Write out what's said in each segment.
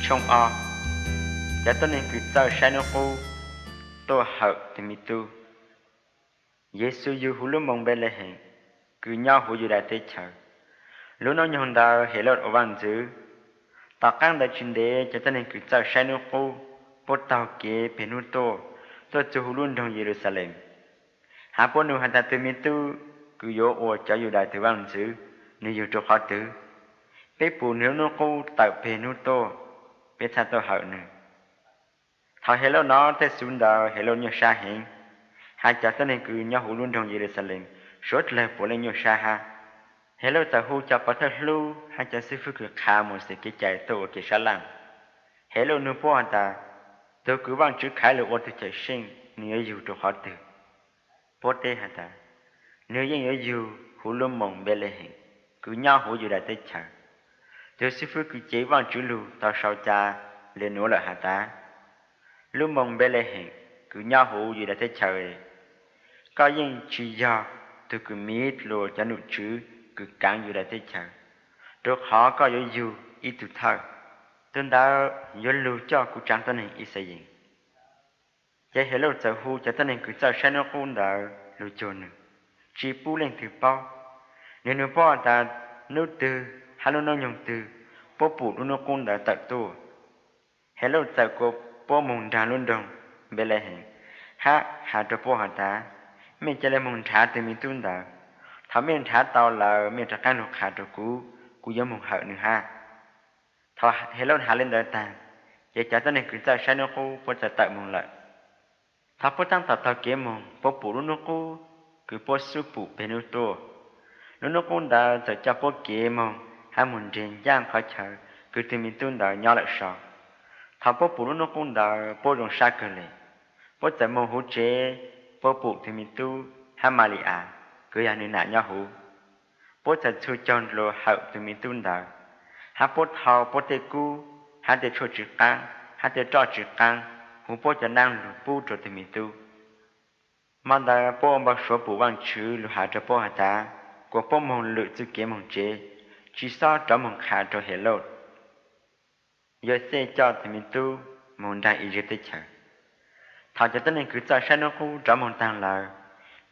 Tshooj ob, cov tuab neeg kws txawj saib nub qub tuaj hawm tug me tub. Yexus yug huv lub moos Npelehees kws nyob huv Yudais teb chaws. Lub nub nyoog ntawd Helauj ua vaaj ntxwv. Tom qaab ntawd tsi ntev cov tuab neeg kws txawj saib nub qub puab taug kev peg nub tuaj, tuaj txug huv lub nroog Yeluxalees, has puab nug has tas, tug me tub kws yuav ua cov Yudais tug vaaj ntxwv, nwg yug rua qhov twg? Peb pum nwg lub nub qub tawm peg nub tuaj, peb txhaj tuaj hawm nwg. Thaus Helauj nov tej xuv ntawd Helauj nyuaj sab heev, has cov tuab neeg kws nyob huv lub nroog Yeluxalees suav dlawg puav leej nyuaj sab hab. Helauj txawm hu cov pov thawj hlub hab cov xib fwb kws qha Mauxes kev cai tuaj ua ke sab laj. Helauj nug puab has tas, tug kws Vaajtswv khaiv lug ua tug Cawmseej nwg yuav yug rua qhov twg? Puab teb has tas, nwg yeej yuav yug huv lub moos Npelehees kws nyob huv Yudais teb chaws. Tug xib fwb kws cev Vaajtswv lug tau sau ca le nuav lawm has tas, lub moos Npelehees kws nyob huv Yudais teb chaws, koj yeej tsi yog tug kws miv dlua cov nom tswv kws kaav Yudais teb chaws, rua qhov koj yuav yug ib tug thawj, tug ntawd yuav lug coj kuv tsaav tuab neeg Yixalayees. Ces Helauj txawm hu cov tuab neeg kws txawj saib nub qub ntawd lug cuag nwg, tsi pub leej twg paub. Nwg nug puab has tas, nub twg hab lub nub nyoog twg puab pum lub nub qub ntawd tawm tuaj? Helauj txawm kuas puab moog nraag lub nroog Npelehees hab has rua puab has tas, mej ca le moog nrhav tug me tub ntawd. Thaus mej nrhav tau lawm mej rov qaab lug qha rua kuv, kuv yuav moog hawm nwg hab. Thaus Helauj has le ntawd taag, ces cov tuab neeg kws txawj saib nub qub puab txawm tawm moog lawm. Thaus puab taab tom taug kev moog puab pum lub nub qub kws puab xub pum peg nub tuaj. Lub nub qub ntawd txawm coj puab kev moog hab moog nreg ncaaj qhov chaw kws tug me tub ntawd nyob lawm sau. Thaus puab pum lub nub qub ntawd puab zoo sab kawg le. Puab txawm moog huv tsev, puab pum tug me tub hab Malis As kws yog nwg nam nyob huv. Puab txawm txhus caug dlua hawm tug me tub ntawd, hab puab thau puab tej kub hab tej tshuaj tsw qaab hab tej roj tsw qaab huv puab cov naab lug pub rua tug me tub. Mo ntawd puab ua npau suav pum Vaajtswv lug has rua puab has tas, kuas puab moog lwm txuj kev moog tsev, tsi xob rov moog qha rua Helauj. Yauxej coj tug me tub moog nraag Iziv teb chaws. Thaus cov tuab neeg kws txawj saib nub qub rov moog taag lawm,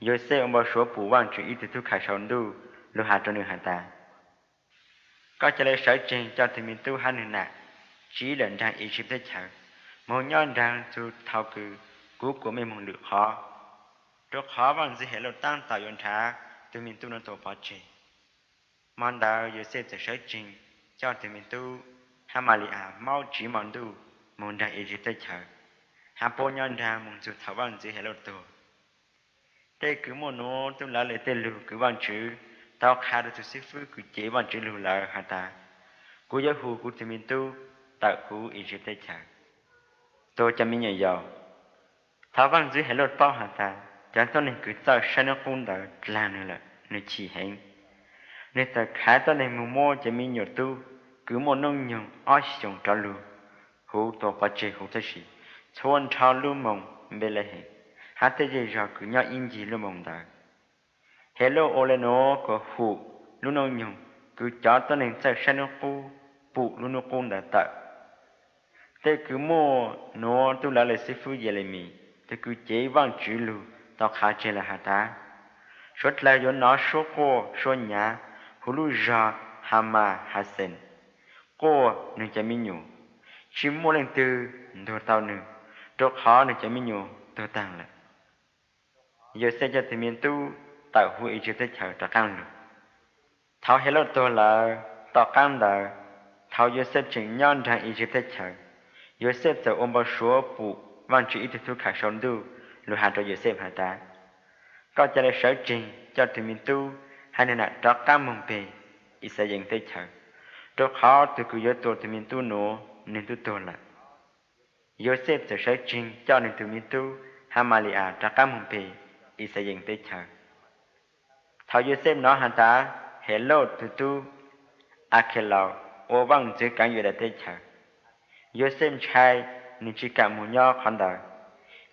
Yauxej ua npau suav pum Vaajtswv ib tug tub kha sau ntuj lug has rua nwg has tas, koj ca le sawv tseeg coj tug me tub hab nwg nam tsiv lawm nraag Iziv teb chaws, moog nyob nraag txug thaus kws kuv kuas mej moog lwm qhov, rua qhov Vaajtswv Helauj taab tom yuav nrhav tug me tub nuav tua pov tseg. Mo ntawd Yauxej txawm sawv tseeg coj tug me tub hab Malis As maub tsiv mo ntuj moog nraag Iziv teb chaws, hab puab nyob nraag moog txug thaus Vaajtswv Helauj tuag. Tej kws muaj nuav tub lawv le tej lug kws Vaajtswv tau qha rua tug xib fwb kws cev Vaajtswv lug lawm has tas, kuv yuav hu kuv tug me tub tawm huv Iziv teb chaws, tua cov me nyuam yaus. Thaus Vaajtswv Helauj paub has tas cov tuab neeg kws txawj saib nub qub ntawd dlaag nwg lawm, nwg chim heev. Nwg txawm khaiv tuab neeg moog muab cov me nyuam tub kws muaj nub nyoog ob xyoos rov lug huv tua pov tseg huv txhab si txhua nrho lub moos Npelehees hab tej zej zog kws nyob ib ncig lub moos ntawd. Helauj ua le nuav kuas hum lub nub nyoog kws cov tuab neeg txawj saib nub qub pum lub nub qub ntawd tawm. Tej kws muaj nuav tub lawv le xib fwb Yelemis, tug kws cev Vaajtswv lug tau qha tseg lawm has tas, suav dlawg yuav nov suab quaj suab nyav huv lub zog Hamas Haxees, quaj nwg cov me nyuam, tsi muaj leej twg ntuag tau nwg, rua qhov nwg cov me nyuam tuag taag lawm. Yauxej coj tug me tub tawm huv Iziv teb chaws rov qaab lug. Thaus Helauj tuag lawm, tom qaab ntawd, thaus Yauxej tseem nyob nraag Iziv teb chaws, Yauxej txawm ua npau suav pum Vaajtswv ib tug tub kha sau ntuj lug has rua Yauxej has tas, koj ca le sawv tseeg coj tug me tub hab nwg nam rov qaab moog peg Yixalayees teb chaws, rua qhov tug kws yuav tua tug me tub nuav nwg tub tuag lawm. Yauxej txawm sawv tseeg coj nwg tug me tub hab Malis As rov qaab moog peg Yixalayees teb chaws. Thaus Yauxej nov has tas Helauj tug tub Akhilaus ua vaaj ntxwv kaav Yudais teb chaws, Yauxej ntshai, nwg tsi kaam moog nyob qhov ntawd.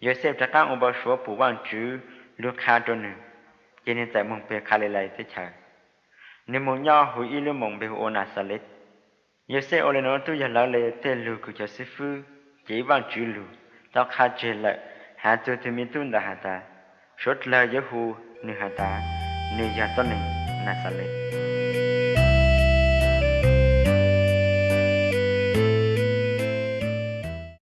Yauxej rov qaab ua npau suav pum Vaajtswv lug qha rua nwg, ces nwg txawm moog peg Kalilais teb chaws. Nwg moog nyob huv ib lub moos npe hu ua Naxales. Yauxej ua li no tuaj yog lawv li tej lug kws cov xib fwb cev Vaajtswv lug tau qha tseg lawm. Has txug tug me tub ntawd has tas, suav dlawg yuav hu nwg has tas, nwg yog tuab neeg Naxales.